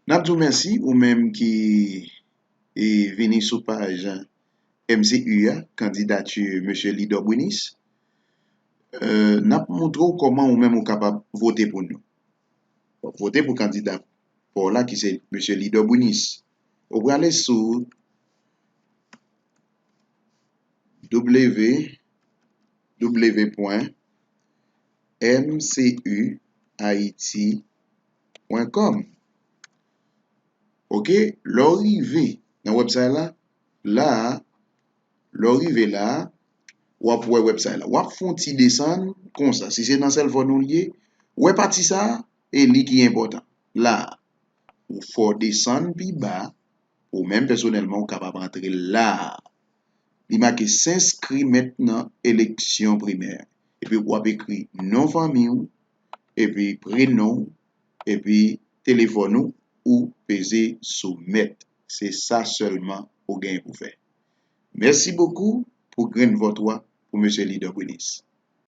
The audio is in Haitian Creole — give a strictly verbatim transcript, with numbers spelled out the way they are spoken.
N ap di w mèsi, ou menm ki e, vini sou paj M C U a, kandidati mesye Lidor Brinis. E, n ap montre w kòman ou menm ou kapab vote pou nou. W ap vote pou kandida pa w la ki se mesye Lidor Brinis. Ou prale sou w w w pwen m c u haiti pwen com. Oke, lè w rive nan website la, la a, lè w rive la a, w ap wè website la. W ap fè yon ti desann konsa. Si se nan sèlfòn ou l ye, wè pati sa a, e li ki enpòtan. La a, ou fè w desann pi ba, ou menm pèsonèlman, ou kapab antre la a. Li make s'inscrit maintenant élection primaire. Epi w ap ekri non fanmi w, epi prenon w, epi telefòn ou, ou peze soumet. Se sa sèlman ou gen pou fè. Mèsi bokou pou grenn vòt ou a pou mesye Lidor Brinis.